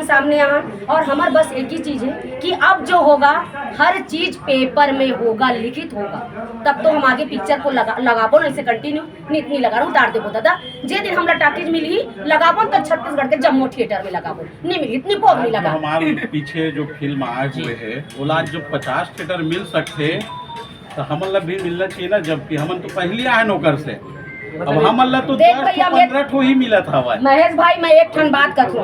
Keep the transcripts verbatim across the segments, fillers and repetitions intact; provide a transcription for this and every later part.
सामने आ। और हमर बस एक ही चीज है कि अब जो होगा, हर चीज पेपर में होगा, लिखित होगा, तब तो हम आगे पिक्चर को लगा लगाबो ना, इसे कंटिन्यू नित नहीं लगा रहा, उतार देबो दादा। जे दिन हमला टाकीज मिलही, लगाबो तो छत्तीसगढ़ के जम्मो थिएटर में लगाबो, नहीं मिलही इतनी पोर नहीं लगा। हमारे पीछे जो फिल्म आए हुए है, वो लाज जो पचास थिएटर मिल सकते, तो हमन ला भी मिलना चाहिए ना, जबकि हमन तो पहली आए नौकर से। अब हमन ला तो देख दस भैया, ठो, मैं पंद्रह ठो ही मिलत हवय। महेश भाई, मैं एक ठन बात कथूं,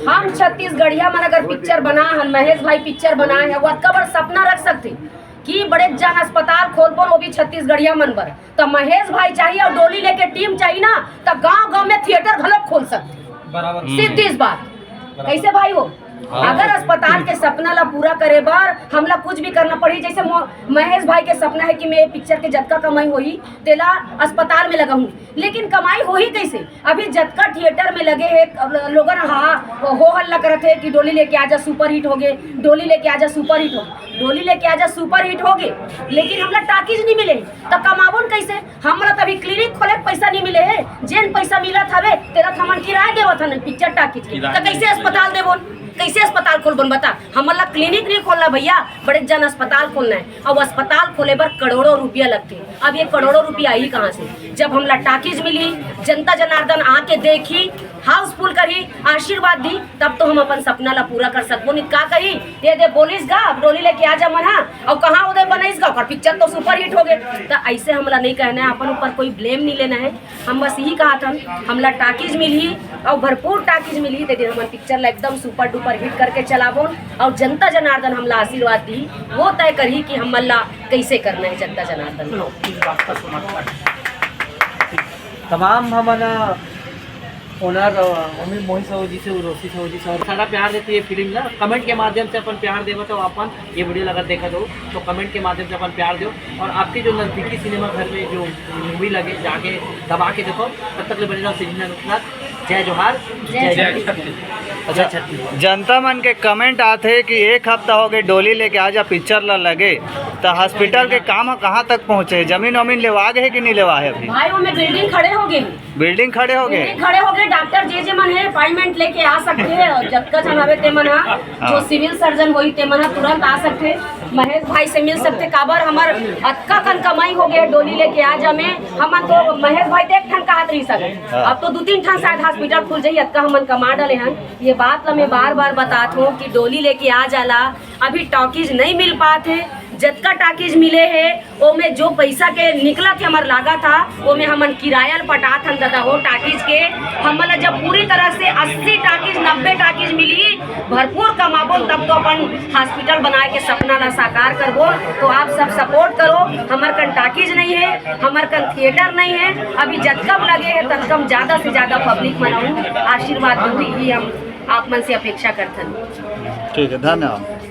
हम छत्तीसगढ़िया मन अगर पिक्चर बना हन, महेश भाई पिक्चर बनाए हैं, वो अतका बड़ सपना रख सकथे कि बड़े जन अस्पताल खोलबो, वो भी छत्तीसगढ़िया मन बर। तो महेश भाई चाहिए और डोली लेके टीम चाहिए ना, तो गांव गांव में थिएटर घलो खोल सकथे। बराबर। सीधी सी बात। कैसे भाई हो? हाँ। अगर अस्पताल के सपना ला पूरा करे बर हमला कुछ भी करना पड़ही, जैसे मो-, महेश भाई के सपना है कि मैं पिक्चर के जतका कमाई होही, तेला अस्पताल में लगाहूं, लेकिन कमाई होही कैसे? अभी जतका थिएटर में लगे हे, लोगन हा हो हल्ला करत हे कि डोली लेके आजा सुपर हिट होगे, डोली लेके आजा सुपर हिट होगे, डोली लेके आजा सुपर हिट होगे, लेकिन हमला टाकीज नहीं मिले, त कमाबोन कैसे? हमला त अभी क्लिनिक खोले के पैसा नहीं मिले हे, जेन पैसा मिलत हवे, तेला त हमन किराया देवत हन पिक्चर टाकीज के, किराया त कैसे नहीं। अस्पताल देबोन, कैसे अस्पताल खोलबोन बता? हमन ला क्लिनिक नहीं खोलना भैया, बड़े जन अस्पताल खोलना है। अब अस्पताल खोले बर करोड़ों रुपया लगथे। अब ये करोड़ों रुपया आई कहाँ से? जब हमला टाकीज मिली, जनता जनार्दन आके देखी, हाउसफुल करही, आशीर्वाद दी, तब तो हम अपन सपना ला पूरा कर सकबो। नहीं का कही, ये दे बोलिस गा, अब डोली लेके आ जा मन हा, और कहाँ उदय बनाइस गा, ओकर पिक्चर तो सुपर हिट होगे। तो ऐसे हमला नहीं कहना है, अपन ऊपर कोई ब्लेम नहीं लेना है। हम बस यही कहत हन, हमला टाकीज मिलही और भरपूर टाकीज मिलही, ते दिन हमन पिक्चर ला एकदम सुपर डुपर हिट करके चलाबोन और जनता जनार्दन हमला आशीर्वाद दी, वो तय करही कि हमन ला कैसे करना है जनता जनार्दन। चलो, इस बात का समर्थन। तमाम हमन ओनर, अ, अमित मोहित साहू जी से, उर्वशी साहू जी से, और सारा प्यार देती है फिल्म ना, कमेंट के माध्यम से अपन प्यार देवत हो, अपन ये वीडियो अगर देखत हो तो कमेंट के माध्यम से अपन प्यार दो, और आपके जो नज़दीकी सिनेमा घर में जो मूवी लगे, जाके दबा के देखो। तब तक ले बने रहो सीजन के साथ। जय जोहार, जय जय छत्तीसगढ़। अच्छा, जनता मन के कमेंट आथे कि एक हफ्ता हो गए डोली लेके आजा पिक्चर ला लगे, तो हॉस्पिटल के काम ह कहाँ तक पहुँचे? जमीन वमीन लेवा गए कि नहीं लेवा है अभी? भाई, वो में बिल्डिंग खड़े हो गए। बिल्डिंग खड़े हो गए? बिल्डिंग खड़े हो गए। डॉक्टर जे जे मन है, अपॉइंटमेंट लेके आ सकते हैं। और जतका जन हवे ते मन हा, जो हाँ। सिविल सर्जन होही ते मन हा तुरंत आ सकते, महेश भाई से मिल सकते। काबर हमर अतका कन कमाई हो गए डोली लेके आ जा में, हमन तो महेश भाई तो एक ठन कहत रही सके, हाँ। अब तो दो तीन ठन शायद हॉस्पिटल खुल जाही, अतका हमन कमा डाले हन। ये बात ला मैं बार बार बतात हूँ कि डोली लेके आ जाला, अभी टॉकीज नहीं मिल पात हे, जतका टॉकीज मिले हे ओमे जो पैसा के निकलत हे हमर लागत हा, ओमे हमन किराया ल पटात हन ददा हो टाकीज के। हमन ल जब पूरी तरह से अस्सी टाकीज, नब्बे टाकीज मिली, भरपूर कमाबो, तब तो अपन हॉस्पिटल बनाए के सपना ला साकार करबो। तो आप सब सपोर्ट करो, हमर कन टाकीज नहीं है, हमर कन थिएटर नहीं है, अभी जतकम लगे है ततकम ज्यादा से ज्यादा पब्लिक मन आहू आशीर्वाद दू, ये हम आप मन से अपेक्षा करथन। ठीक है, धन्यवाद।